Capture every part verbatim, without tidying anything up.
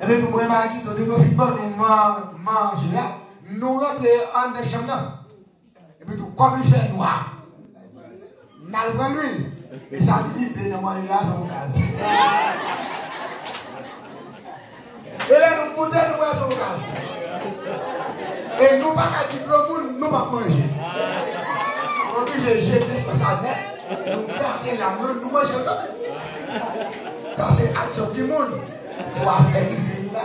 Epi tou, mwen, Magito, depi yo fin ban nou man- manje a, nou rantre anndan chanm nan. Epi tou, kòm li fè nwa, n al pran lwil. E sa n vide nan manje a, se yon gaz. E lè nou goute, nou wè se yon gaz. E nou pa ka di granmoun, nou p ap manje. Nou oblije jete sòs sa nèt, nou grate lam nan, nou manje l kanmenm. Sa se aksyon timoun pou afè lwil la.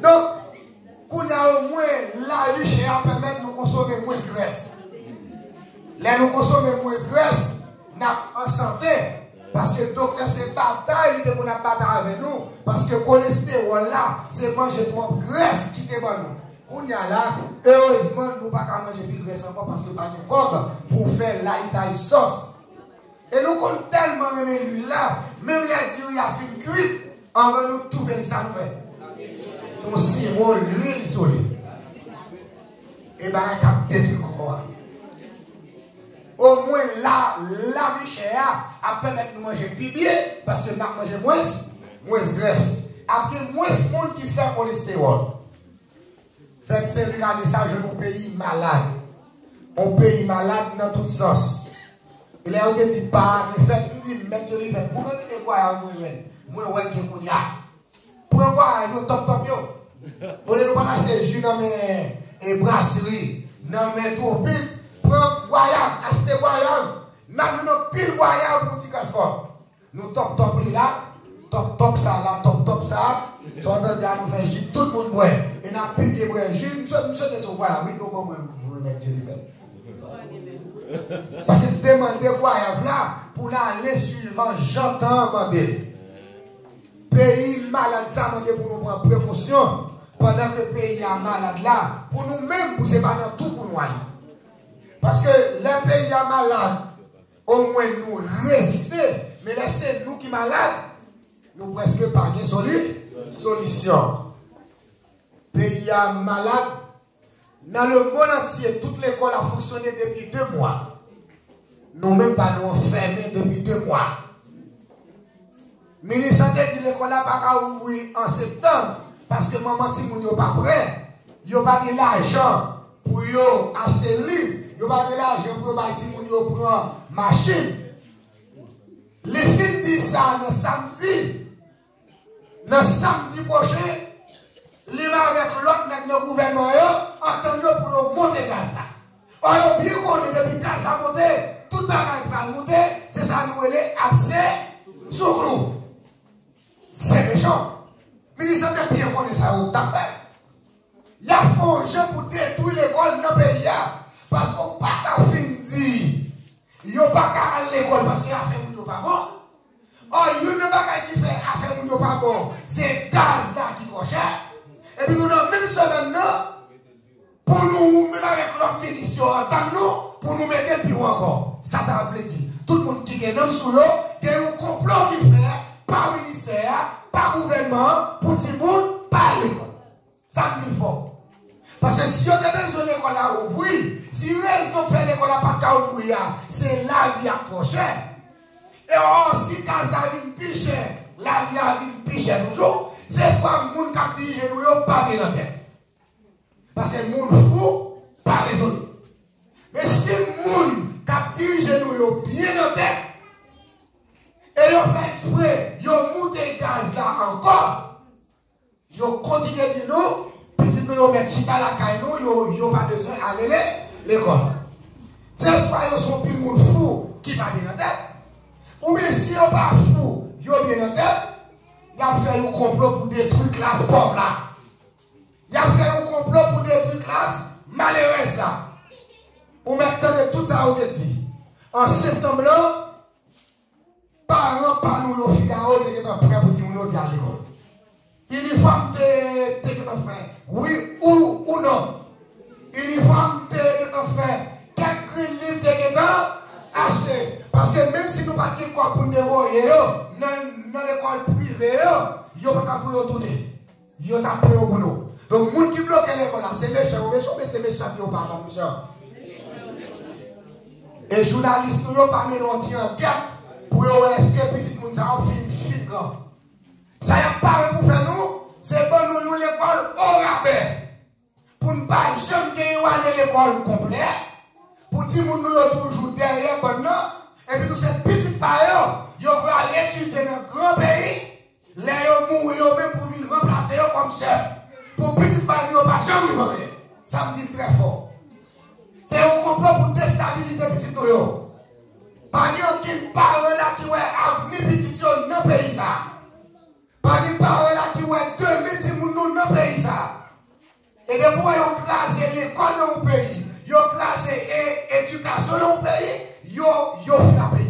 Donk, kounye a omwen, lavi chè a pèmèt nou konsome mwens grès. Lè nou konsome mwens grès, n ap an sante. Paske doktè se batay li te konn ap batay avè nou. Paske kolestewòl la, se manje twòp grès ki te ban nou. Kounye a la, erezman, nou pa ka manje pi grès ankò paske pa gen kòb pou fè layitay sòs. E nou konn tèlman renmen lwil la, menm lè diri a fin kuit, anvan nou toufe l, sa nou fè? Nou siwo lwil sou li. E bagay k ap detwi kò a. Omwen la, lavi chè a ap pèmèt nou manje pi byen, paske n ap manje mwens, mwens grès. Ap gen mwens moun ki fè kolestewòl. Vennsenk ane sa, jwenn yon peyi malad. Yon peyi malad nan tout sans. E lè yo te di pa a gen fèt, m di, "Mèt Jenifè, pou kantite gwayav mwen jwenn, mwen wè gen kounye a." Pran gwayav yo, tòp tòp yo. Olye nou pral achte ji nan men e brasri, nan men Twopik, pran gwayav, achte gwayav. N ap jwenn anpil gwayav pou ti kras kòb. Nou tòp tòp li la, tòp tòp sa la, tòp tòp sa. Sa w tande a, nou fè ji, tout moun bwè. E n ap pi byen bwè ji. M swe- m swete se w gwayav, wi, nou ban mwen, mwen Mèt Jenifè. Paske m te mande gwayav la pou n ale swivan jan tan an mande l. Peyi malad sa mande pou nou pran prekosyon, pandan ke peyi a malad la, pou nou menm, pou se pa nan twou pou nou ale. Paske lè peyi a malad, omwen nou reziste, men lè se nou ki malad, nou prèske pa gen soli- solisyon. Peyi a malad, nan lemonn antye, tout lekòl ap fonksyone depi de mwa. Nou menm pa nou an fèmen depi de mwa. Minis lan te di lekòl la pa ka ouvri an septanm, paske manman timoun yo pa prè, yo pa gen lajan pou yo achte liv, yo pa gen lajan pou yo bay timoun yo pran machin. Li fin di sa nan samdi. Nan samdi pwochen, li menm avèk lòt nèg nan gouvènman yo antann yo pou yo monte gaz la. Ò, yo byen konnen depi gaz la monte, tout bagay pral monte, se sa nou rele abse sou klou. Se mechan. Minis lan te byen konnen sa yo t ap fè. Y ap fè yon jan pou detwi lekòl nan peyi a. Paske w pa ka fin di yo pa ka al lekòl paske afè moun yo pa bon. Ò, youn nan bagay ki fè afè moun yo pa bon, se gaz la ki twò chè. Epi nou nan menm semèn nan, pou nou menm avèk lòt minis yo antann nou, pou nou mete l pi wo ankò. Sa, sa vle di, tout moun ki gen nanm sou yo, gen yon konplo ki fè pa ministè a, pa gouvènman an, pou timoun pa al lekòl. Sa m di l fò. Paske si yo te bezwen lekòl la ouvri, si rezon k fè lekòl la pa t ka ouvri a, se lavi a k twò chè, e ò, si gaz la vin pi chè, lavi a vin pi chè toujou, se swa moun k ap dirije nou yo pa byen nan tèt. Paske moun fou pa rezone. Men si moun k ap dirije nou yo byen nan tèt, e yo fè ekspre, yo moute gaz la ankò, yo kontinye di nou, pitit nou yo mèt chita lakay nou, yo, yo pa bezwen ale le- lekòl. Se swa yo se yon pil moun fou ki pa byen nan tèt, oubyen si yo pa fou, yo byen nan tèt, y ap fè yon konplo pou detwi klas pòv la. Y ap fè yon konplo pou detwi klas malerèz la. Ou mèt tande tout sa yo te di. An septanm lan, paran pa nou yo, figaro, te gentan prè pou timoun yo te al lekòl. Inifòm te, te gentan fè, wi ou, ou non. Inifòm te gentan fè, kèk grenn liv te gentan achte. Paske menm si nou pa t gen kòb pou n te voye yo nan, nan lekòl prive yo, yo pa t ap voye yo tounen. Yo t ap pran yo pou nou. Donk, moun ki bloke lekòl la, se mechan yo mechan, oubyen se mechan yo pa, pa mechan? E jounalis nou yo pa mennen yon ti ankèt pou yo wè èske pitit moun sa yo fin, fin Sa y ap pare pou fè nou, se ban nou yon lekòl orabè. Pou n pa janm gen yon ane lekòl konplè, pou timoun nou yo toujou dèyè bann nan, epi tou se pitit pa yo, yo vle al etidye nan gran peyi, lè yo mouri yo menm pou vin ranplase yo kòm chèf, pou pitit pa nou yo pa janm rive anyen. Sa m di l trè fò. Se yon konplo pou destabilize pitit nou yo. Pa gen okenn paran la ki wè avni pitit yo nan peyi sa. Pa gen paran la ki wè demen timoun nou nan peyi sa. E depi w wè yo kraze lekòl nan yon peyi, yo kraze e, edikasyon nan yon peyi, yo, yo frape.